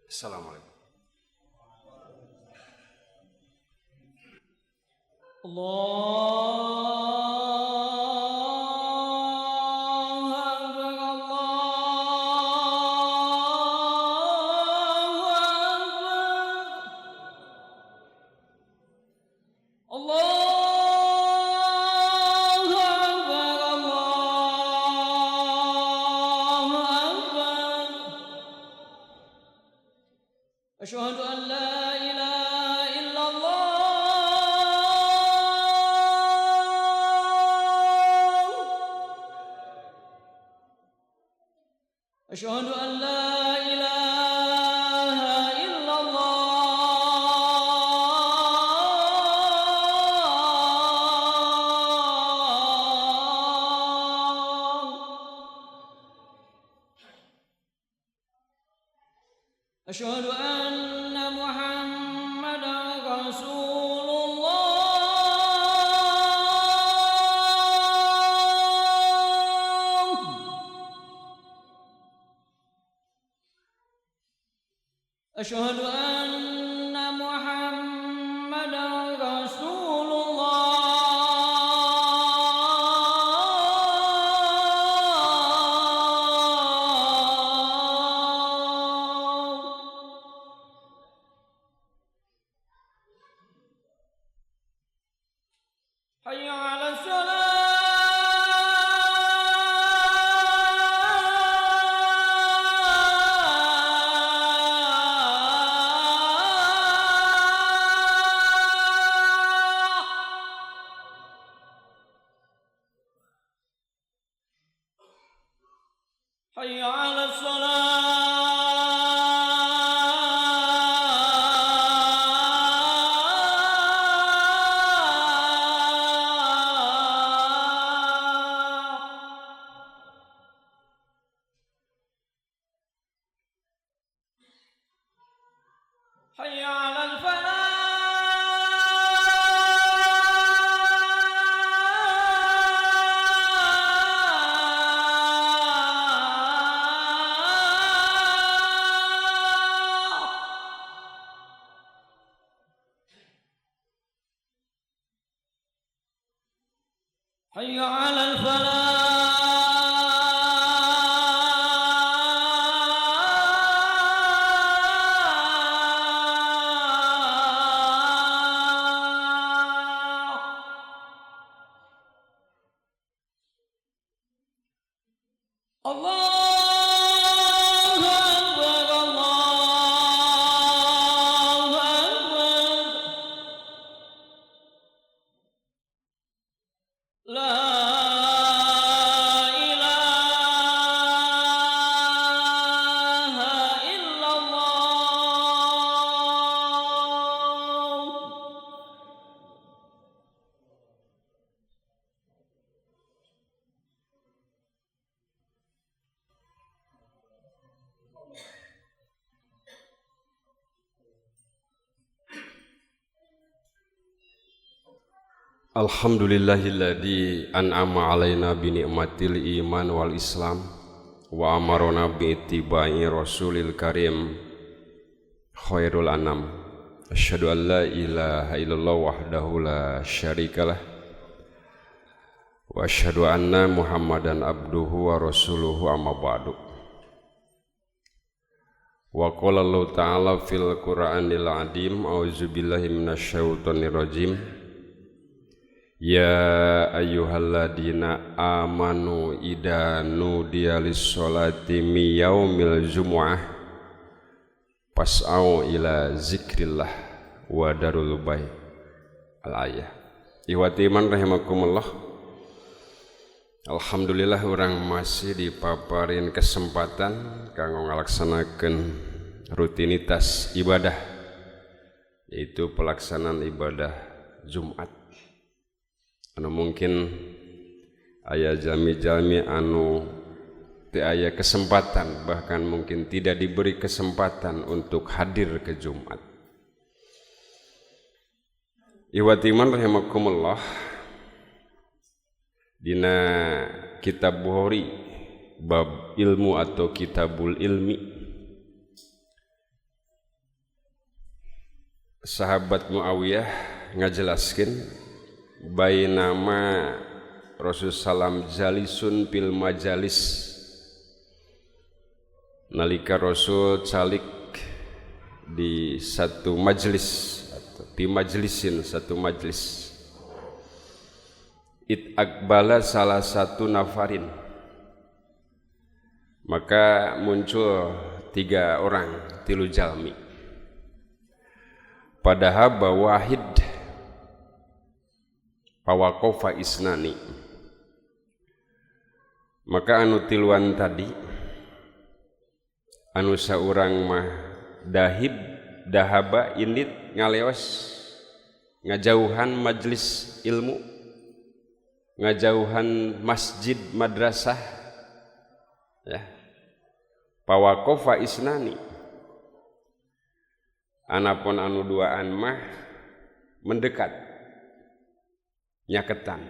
Assalamualaikum. Allahu Akbar, Allahu Akbar, Allahu Akbar, Allahu Akbar. Asyhadu an la ilaha illallah. Asyhadu an la ilaha illallah. Asyhadu anna Muhammadan Rasulullah. Asyhadu anna Muhammadan Rasulullah. Hayya 'alas salat. Hayya 'alas salat. Hayya 'alal falah. Hayya 'alal falah. Allahu Akbar, Allahu Akbar. La ilaha illallah. Alhamdulillahilladzi an'ama alaina bi ni'matil iman wal islam wa amarona bi ittiba'i rasulil karim khairul anam. Asyhadu an la ilaha illallah wahdahu la syarikalah wa asyhadu anna Muhammadan abduhu wa rasuluhu, amma ba'du. Wa qala Allah ta'ala fil Qur'anil azim, auzubillahi minasyaitonir rajim. Ya ayyuhalladzina amanu idza nudiya lis-sholati mi yaumil jumu'ah fas'au ila zikrillah wa darul bai. Al-ayah. Ihwati iman rahimakumullah. Alhamdulillah orang masih dipaparin kesempatan kanggo ngalaksanakeun rutinitas ibadah, yaitu pelaksanaan ibadah Jumat. Anu mungkin aya jalmi-jalmi anu teu aya kesempatan, bahkan mungkin tidak diberi kesempatan untuk hadir ke Jumat. Ihwati iman rahimakumullah. Dina kitab Bukhari bab ilmu atau kitabul ilmi, Sahabat Muawiyah ngajelaskeun bainama Rasul salam jalisun fil majalis, nalika Rasul calik di satu majelis atau di majlisin, satu majelis, it akbala salah satu nafarin, maka muncul tiga orang, tilu jalmi. Padahal wahid pawaqofa isnani, maka anu tiluan tadi, anu saurang mah dahib dahaba indit ngaleos, ngajauhan majelis ilmu, ngajauhan masjid madrasah, ya. Pawaqofa isnani, anapun anu duaan mah mendekat, nyaketan.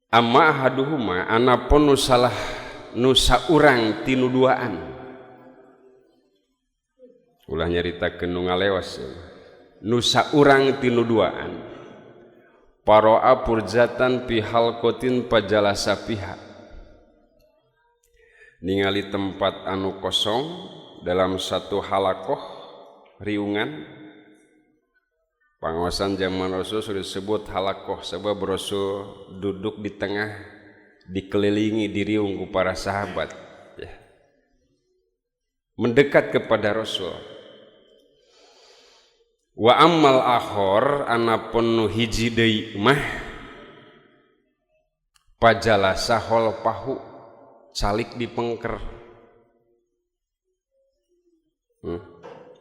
Amma ahaduhuma, anapun nu salah nu saurang tinu duaan, ulah nyaritakeun nu ngaleos, nu saurang tinu duaan, paroa purjatan fi halqatin pajalasa fiha, ningali tempat anu kosong dalam satu halakoh riungan. Pangaosan zaman Rasul sudah disebut halakoh sebab Rasul duduk di tengah, dikelilingi diriung ku para sahabat, ya. Mendekat kepada Rasul. Wa ammal akhor, anapun nu hiji deui mah pajalasa holpahu, calik di pengker.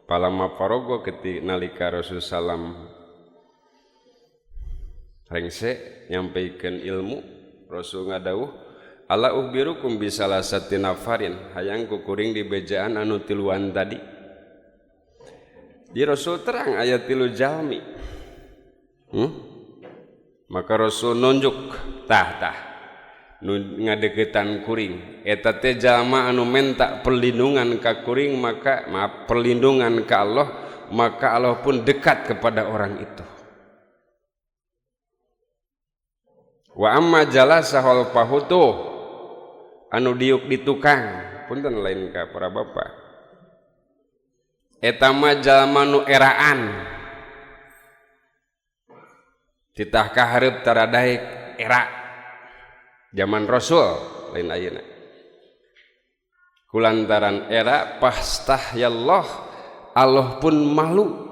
Palama farogo, ketika nalika Rasul salam rengse nyampaikan ilmu, Rasul ngadawuh, ala uhbirukum bisalasati nafarin, hayang kukuring di bejaan anu tiluan tadi. Di Rasul terang ayat tilu jalmi. Maka Rasul nunjuk, tah tah nu ngadeukeutan kuring eta teh jalma anu menta perlindungan ka kuring, maka maaf, perlindungan ka Allah, maka Allah pun dekat kepada orang itu. Wa amma jalasa holpahu, tuh anu diuk di tukang, punten lain ka para bapak, eta mah jalma nu eraan, titah kahareup taradaek era zaman Rasul lain ayeuna. Kulantaran era pastah yallah, Allah pun malu.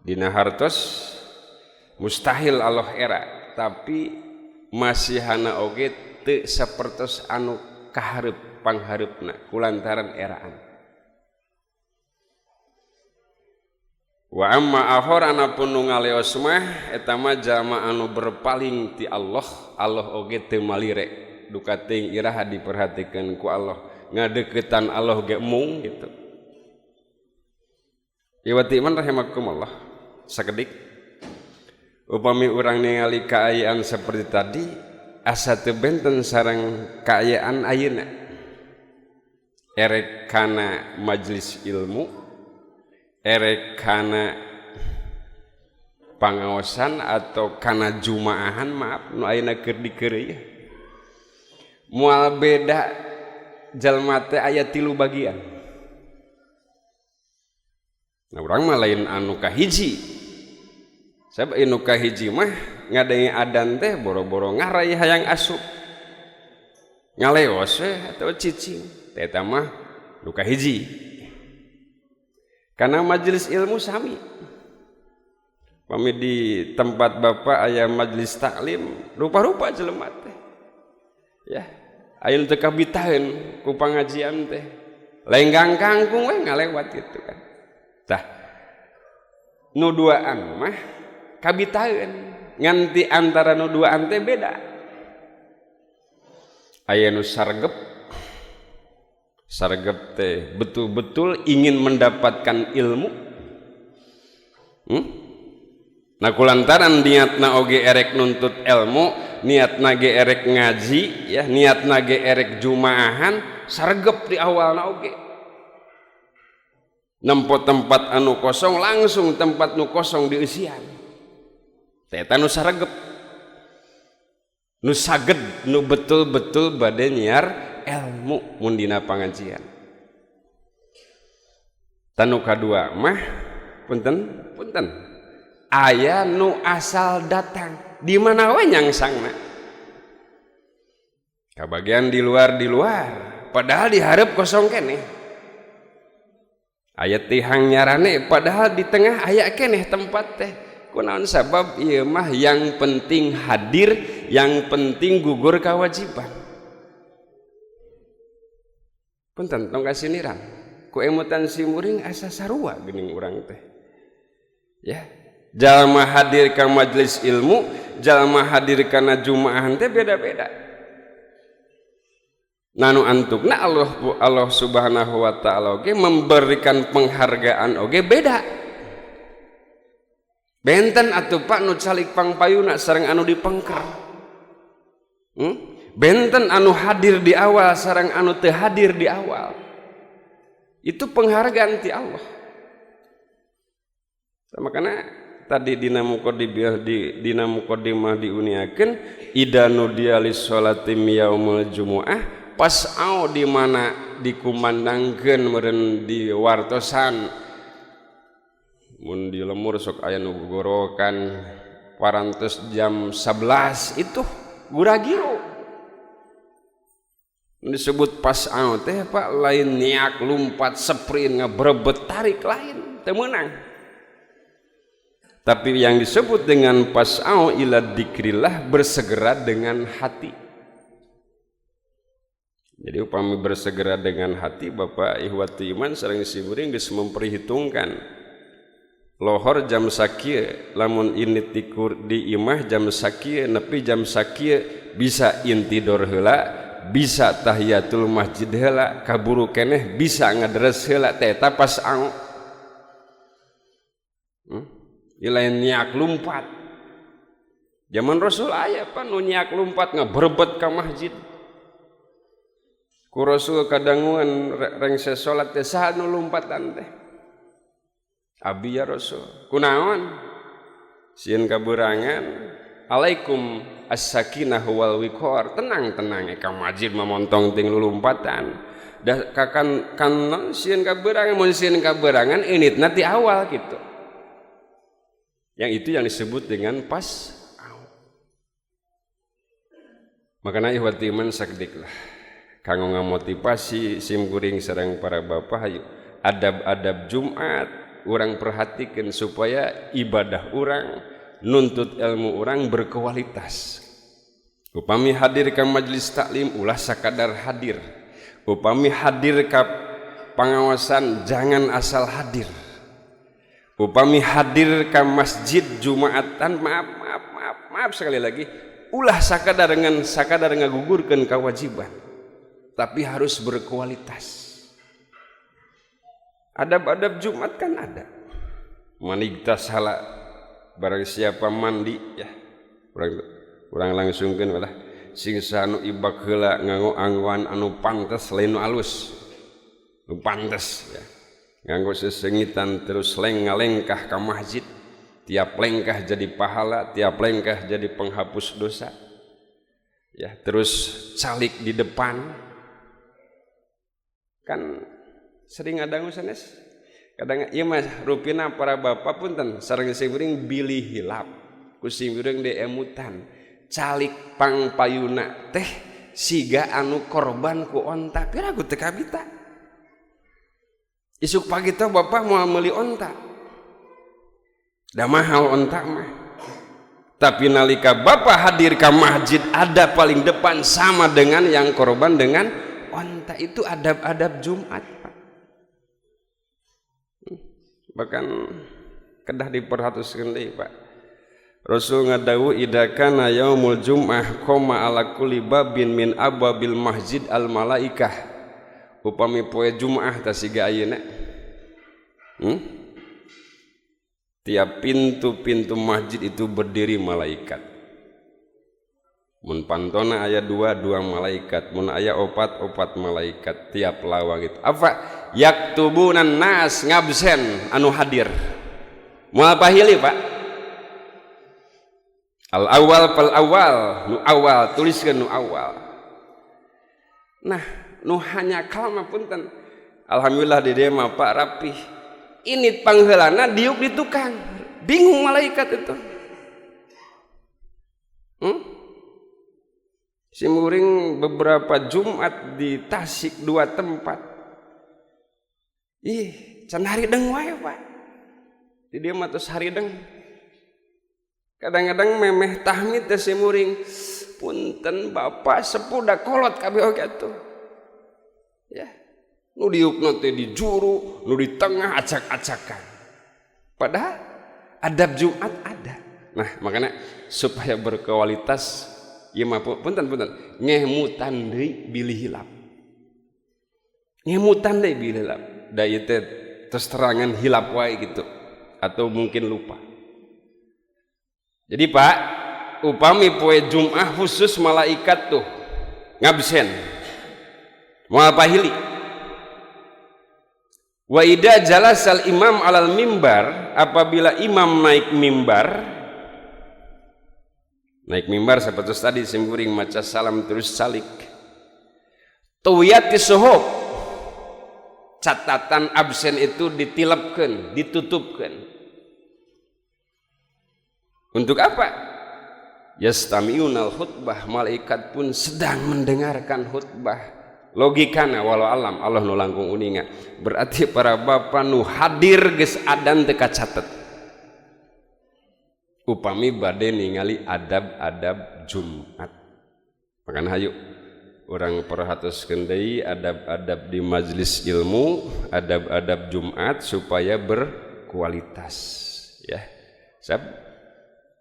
Dina hartos mustahil Allah era, tapi masihana oge teu sapertos anu kahareup panghareupna kulantaran eraan. Wa amma akhor, anapun nu ngaleos mah eta mah jalma anu berpaling ti Allah, Allah oge teu malire, duka teuing iraha diperhatikeun ku Allah, ngadeuketan Allah ge mung gitu. Iwati iman rahimakumullah, sakedik upami urang ningali kaayaan seperti tadi asa teu benten sareng kaayaan ayeuna, erek kana majelis ilmu, erek kana pangaosan atau kana jumaahan, maaf nu ayeuna keur dikeureuy moal beda jalma teh aya tilu bagian. Nah urang mah lain anu kahiji, sabab anu kahiji mah ngadenge adan teh boro-boro ngarai hayang asup, ngaleos we atau cicing, teh eta mah nu kahiji. Karena majelis ilmu sami, pami di tempat bapak aya majelis taklim rupa-rupa jelema teh, ya aya nu teu kabitaheun ku pangajian teh, lenggang kangkung we ngalewat gitu kan. Tah nu duaan mah kabitaheun, nganti antara nu duaan teh beda. Aya nu sargep, sargep teh betul-betul ingin mendapatkan ilmu. Nah kulantaran niatna oge erek nuntut ilmu, niatna ge erek ngaji, ya niatna ge erek jumaahan, sargep di awalna oge. Nempo tempat anu kosong langsung tempat nu kosong dieusian. Teh eta nu saregep. Nu saged nu betul-betul bade nyiar ilmu mun dina pangajian. Tanu kadua mah punten punten aya nu asal datang di mana we nyangsangna. Kabagian di luar padahal dihareup kosong keneh. Aya tihang nyarane padahal di tengah aya keneh tempat teh. Kunaon sabab ieu mah yang penting hadir, yang penting gugur kewajiban. Punten tong kasiniran. Ku emutan simuring asa sarua geuning urang teh. Ya, jalma hadir ka majelis ilmu, jalma hadir kana jumaahan teh beda-beda. Nanu antukna Allah Subhanahu wa taala oge memberikan penghargaan oge beda. Benten atuh Pak nu calik pangpayuna sareng anu dipengker. Benten anu hadir di awal sareng anu teu hadir di awal. Itu penghargaan ti Allah. Makanya tadi dina muqaddimah di dina muqaddimah diuniakeun ida nudiya lis-sholati yaumul jumu'ah pas au di mana dikumandangkeun meureun di wartosan mun di lemur sok aya nu gogorokan parantos jam 11 itu guragiro disebut pas au teh Pak lain niak lumpat sprint ngabrebet tarik lain teu meunang. Tapi yang disebut dengan pas au ila dzikrillah bersegera dengan hati. Jadi upami bersegera dengan hati Bapak ihwati iman sareng siburing geus memperhitungkan lohor jam sakieu lamun ini tikur di imah jam sakieu nepi jam sakieu bisa intidor heula bisa tahiyatul masjid heula kaburu keneh bisa ngadares heula teh eta pas au. Lain nyiak lumpat. Zaman Rasul aya pan nu nyiak lumpat ngaberebet ka masjid. Ku Rasul kadanguan rengse salat teh saha nu lumpatan teh? Abi ya Rasul. Kunaon? Sieun kaberangan. Alaikum as-sakinah wal wiqar. Tenang-tenang ka masjid mah montong ting lulumpatan. Dah kakan kan sieun kaberangan mun sieun kaberangan initna ti awal gitu. Yang itu yang disebut dengan pas. Makanya ihwati iman sakdiklah kanggo ngamotivasi sim kuring sareng para bapak hayu adab-adab Jumat urang perhatikan supaya ibadah urang nuntut ilmu urang berkualitas. Upami hadir ke majelis taklim ulah sakadar hadir. Upami hadir ke pengawasan jangan asal hadir. Upami hadir ke masjid Jumatan maaf sekali lagi ulah sakadar dengan sakadar ngagugurkeun kewajiban tapi harus berkualitas. Adab-adab Jumat kan ada. Manigtasala barang siapa mandi ya urang langsungkeun lah sing anu ibak heula nganggo anggoan anu pantes lain nu alus nu pantes ya nganggo sesengitan terus lengah-lengkah ka masjid tiap lengkah jadi pahala tiap lengkah jadi penghapus dosa ya terus calik di depan kan sering ada sanes kadang ieu mah rupina para bapak punten sareng sing bilih hilap ku sing diemutan calik pangpayuna teh siga anu korban ku onta piraku teu kabita isuk pagi teh bapak mau meuli onta da mahal onta mah tapi nalika bapak hadir ke masjid ada paling depan sama dengan yang korban dengan onta itu adab-adab Jumat Pak. Bahkan kedah diperhatikan deui Pak. Rasul ngadawu idza kana yaumul jum'ah qoma ala kulli babin min abwabil masjid al malaikah. Upami poe Jumat tah siga ayeuna. Tiap pintu-pintu masjid itu berdiri malaikat. Mun pantona aya dua malaikat, mun aya opat malaikat tiap lawang itu. Apa? Yaktubunan nas ngabsen anu hadir. Moal pahili Pak. Al awal fal awal, nu awal tuliskeun nu awal. Nah, nu hanya kalma punten. Alhamdulillah di dieu mah Pak rapih. Ini pangheulana diuk di tukang. Bingung malaikat itu. Simuring beberapa Jumat di Tasik 2 tempat. Ih, can harideng wae Pak. Di dieu mah tos harideng. Kadang-kadang memeh tahmid teh simuring, punten bapak sepuh da kolot kabeh oge atuh. Ya. Nu diukna teh di juru, nu di tengah acak-acakan. Padahal adab Jumat ada. Nah, makanya supaya berkualitas ieu mah punten-punten ngemutan deui bilih hilap. Ngemutan deui bilih hilap. Da ieu teh terus terangan hilap wae gitu atau mungkin lupa. Jadi Pak, upami poe Jumat khusus malaikat tuh ngabsen. Moal pahili. Wa idza jalasal imam alal mimbar, apabila imam naik mimbar, naik mimbar seperti tadi simkuring maca salam terus salik. Tuwiyati suhuf, catatan absen itu ditilapkan, ditutupkan. Untuk apa? Yastami'unal khutbah, malaikat pun sedang mendengarkan khutbah. Logikana walau alam Allah nu langkung uninga. Berarti para bapak nu hadir geus adan teu kacatet. Upami bade ningali adab-adab Jumat. Makana hayu urang perhatoskeun deui adab-adab di majelis ilmu, adab-adab Jumat supaya berkualitas ya. Sab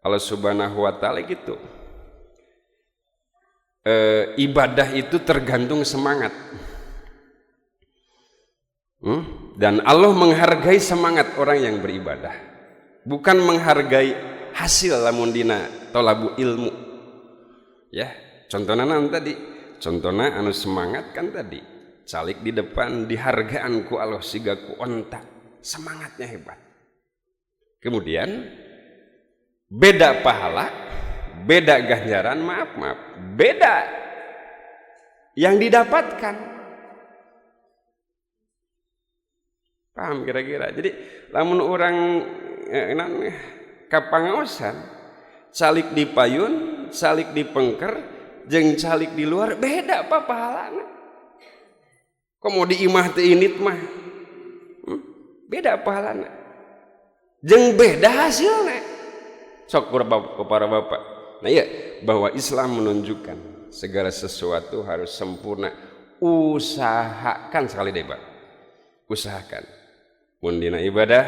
Allah Subhanahu wa taala gitu. Ibadah itu tergantung semangat. Dan Allah menghargai semangat orang yang beribadah, bukan menghargai hasil lamun dina tolabu ilmu. Ya, contohna naon tadi? Contohna anu semangat kan tadi, calik di depan dihargaan ku Allah siga ku onta, semangatnya hebat. Kemudian beda pahala, beda ganjaran, maaf maaf, beda yang didapatkan. Paham kira-kira? Jadi lamun orang kapangaosan calik di payun, calik di pengker, jeung calik di luar beda apa pahalana. Komo di imah teu init mah. Beda pahalana. Jeung beda hasilna. Sok ke para bapak. Nah iya, bahwa Islam menunjukkan segala sesuatu harus sempurna. Usahakan sekali deh Pak. Usahakan. Mun dina ibadah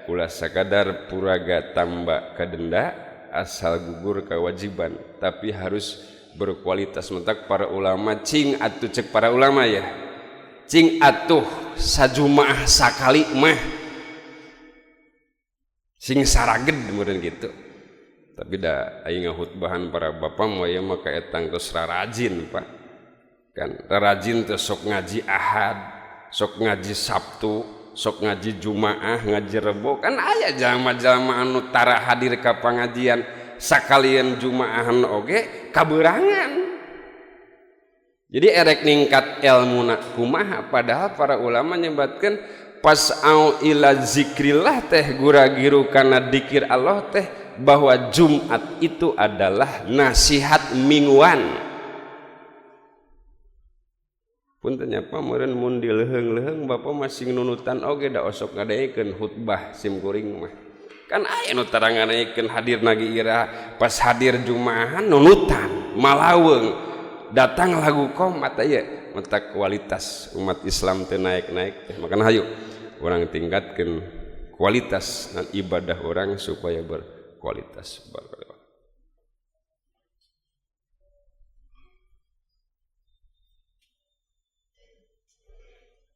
ulah sakadar puraga tambah kadenda asal gugur kewajiban, tapi harus berkualitas. Mentak para ulama cing atuh, cek para ulama ya, cing atuh sajumaah sakali mah sing saraged meureun gitu. Tapi da aing ngahutbahan para bapak mah ieu mah kaetang geus rarajin Pak. Kan rarajin teh sok ngaji Ahad, sok ngaji Sabtu, sok ngaji Jumaah, ngaji Rebo. Kan aya jalma-jalma anu tara hadir ka pangajian sakalian Jumaahan oge kaberangan. Jadi erek ningkat ilmuna kumaha, padahal para ulama nyebatkeun pas'au ila zikrillah teh gura-giru kana dikir Allah teh, bahwa Jumat itu adalah nasihat mingguan. Punten nya Pak, meureun mun dileuheung-leuheung bapak masih nunutan oge da osok ngadengekeun khutbah sim kuring mah. Kan aya nu tara ngadengekeun hadir nagi ira pas hadir Jumaahan nunutan malaweung datang lagu qomat aya mata kualitas umat Islam teh naik-naik teh. Makana hayu urang tingkatkeun kualitas dan ibadah orang supaya berkualitas. Barakallahu.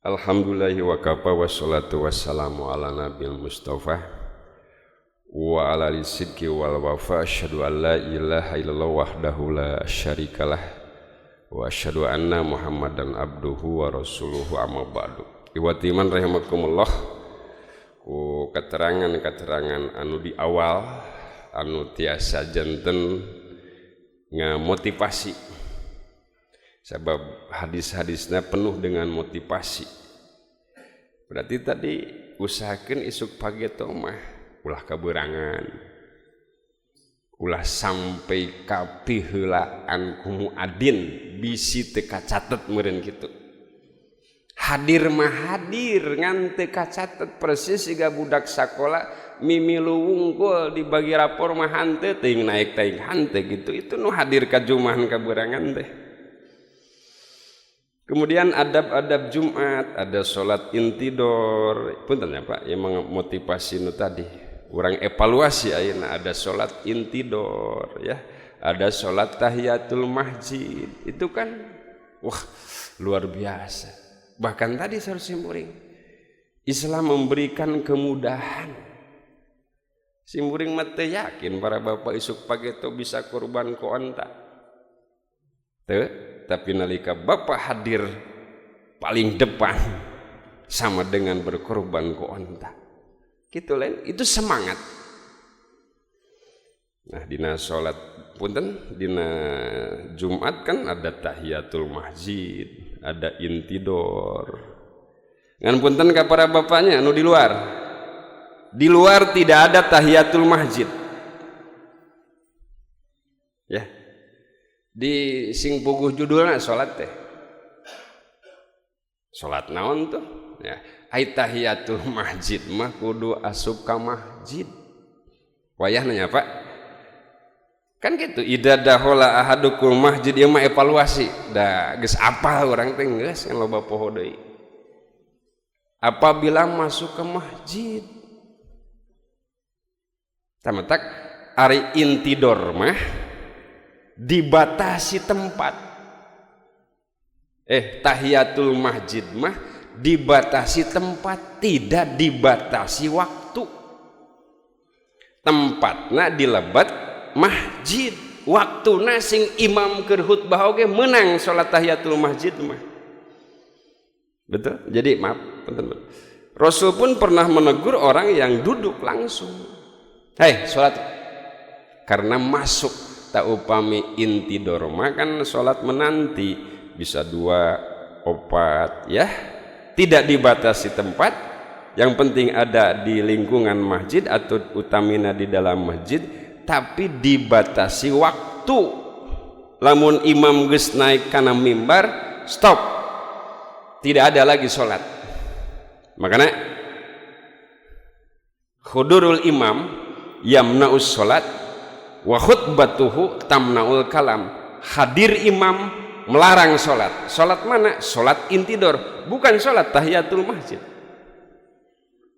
Alhamdulillahi wa kafa wassalatu wassalamu ala nabil mustafa wa ala ali sidqi wal wafa, asyhadu an la ilaha illallah wahdahu la syarikalah wa asyhadu anna muhammadan abduhu wa rasuluhu, amma ba'du. Ikhwati iman rahimakumullah, ku keterangan-keterangan anu di awal anu tiasa janten ngamotivasi, sebab hadis-hadisnya penuh dengan motivasi. Berarti tadi usahakan isuk pagi teh mah ulah kaberangan, ulah sampai kapiheulaan ku muadin bisi teu kacatet meureun kitu. Hadir mah hadir ngan teu kacatet, persis siga budak sakola mimilu wungkul dibagi rapor mah hanteu teuing naik teuing hanteu gitu. Itu nu hadir ka jumahan kaberangan teh. Kemudian adab-adab Jumat, ada sholat intidor. Punten ya Pak, yang memotivasi nu tadi. Urang evaluasi ayeuna, ada sholat intidor ya, ada sholat tahiyatul masjid. Itu kan wah luar biasa. Bahkan tadi simkuring, Islam memberikan kemudahan. Simkuring mah teu yakin para bapak isuk pagi itu bisa kurban ku onta. Teu, tapi nalika bapak hadir paling depan sama dengan berkorban ku onta. Gitu lain, itu semangat. Nah, dina salat punten, dina Jumat kan ada tahiyatul masjid, ada intidor. Ngan punten ka para bapaknya anu di luar. Di luar tidak ada tahiyatul masjid. Ya. Di sing puguh judulna salat teh. Salat naon tuh? Ya, ai tahiyatul masjid mah kudu asup ka masjid. Wayahna nya Pak. Kan gitu, idza dakhala ahadukum masjid, ieu mah evaluasi. Da geus apal urang teh geus yang loba poho deui. Apabila masuk ke masjid, tamatak ari intidor mah dibatasi tempat. Tahiyatul masjid mah dibatasi tempat, tidak dibatasi waktu. Tempatna dilebet masjid, waktuna sing imam keur khutbah oge meunang salat tahiyatul masjid mah. Betul? Jadi maaf, punten. Rasul pun pernah menegur orang yang duduk langsung. Hei, salat. Karena masuk tak upami intidor mah kan salat menanti bisa dua, opat ya. Tidak dibatasi tempat, yang penting ada di lingkungan masjid atau utamina di dalam masjid, tapi dibatasi waktu. Lamun imam geus naik kana mimbar, stop. Tidak ada lagi salat. Makanya hudurul imam yamna'us salat wa khutbatuhu tamna'ul kalam. Hadir imam melarang salat. Salat mana? Salat intidor, bukan salat tahiyatul masjid.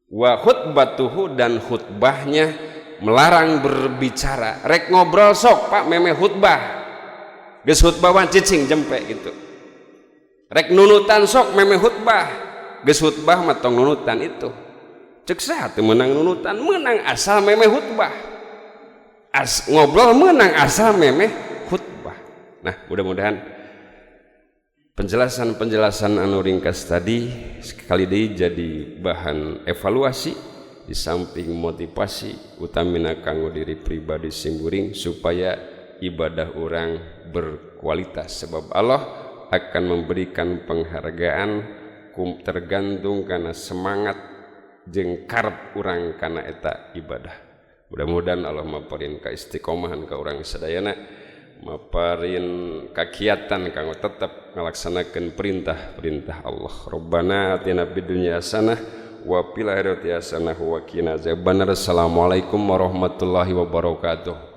Wa khutbatuhu, dan khutbahnya melarang berbicara. Rek ngobrol sok Pak meme khutbah. Geus khutbah wan cicing jempe gitu. Rek nunutan sok meme khutbah. Geus khutbah mah tong nunutan itu. Cek saha teu meunang nunutan? Meunang asal meme khutbah. Ngobrol meunang asal meme khutbah. Nah, mudah-mudahan penjelasan-penjelasan anu ringkas tadi sekali deui jadi bahan evaluasi di samping motivasi utamina kanggo diri pribadi simkuring supaya ibadah orang berkualitas, sebab Allah akan memberikan penghargaan tergantung karena semangat jeung karep urang kana eta ibadah. Mudah-mudahan Allah maparin kaistiqomahan ka urang sadayana, maparin kakiatan kanggo tetep ngalaksanakeun perintah-perintah Allah. Rabbana atina fid dunya hasanah wa fil akhirati hasanah wa qina azabannar. Assalamualaikum warahmatullahi wabarakatuh.